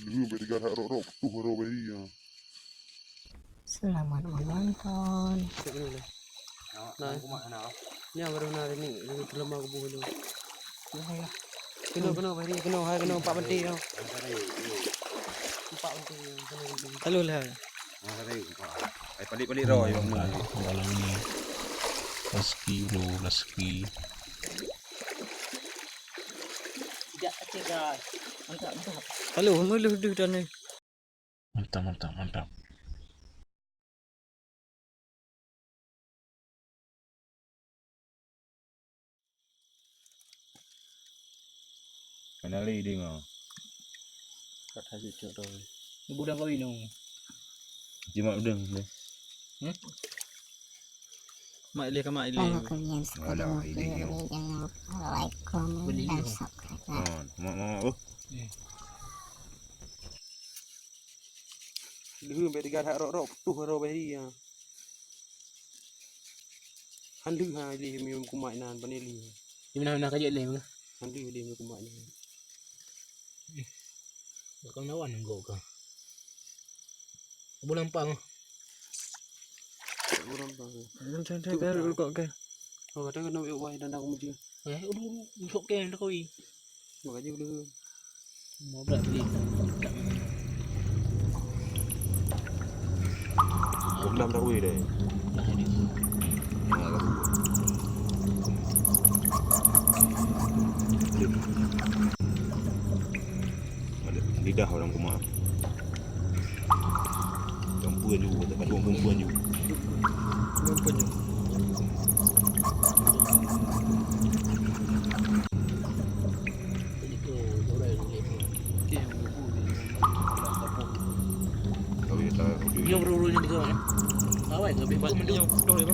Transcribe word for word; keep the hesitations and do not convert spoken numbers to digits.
Lheuh bèk digalak rot-rot, putôh baroe bèk dia. Selamat menonton. Nah, nyan baru na ni, itu lama kubu dulu. Kena, kena, Fahri, kena, hai, kena empat penting tu. Empat penting tu, kena penting. Lalu lah. Eh, palit-palit dah, ya. Rezeki, bro, rezeki. Tidak kecil, guys. Mantap, mantap. Lalu, meuluh deuh dan ni. Mantap, mantap, mantap. Mana lé dia ngau? Kat haji cok tu. Budang kau inong. Jimat udang deh. Hmm? Mak Ilih ke Mak Ilih? Kalau kalian suka video ini, jangan lupa like, komen, dan subscribe. Oh, mak, mak, oh. Lheuh bèk digalak rot-rot, putôh baroe bèk dia. Han lheuh ha, Ilih miyuem kumat inan, ban Ilih. Di mana-mana ka jeuet Ilih meuh. Han lheuh Ilih miyuem kumat inan. Bakal nawan nggok ka. Bulan pang. Bulan pang. Jangan, jangan, jangan, jangan, kok ke. Oh, kata kena yuk wai dan aku mesti. Eh, udah, udah, sok ke, dah kau. Makanya udah. Mau berat beli. Enam dah weh deh. Nah, ini. Nah, dah. Ada lidah orang rumah. Perempuan juga, tak patung perempuan juga. Perempuan juga. Yang beru-beru yang tiga orang. Awai, lebih bagus mendung. Yang betul itu.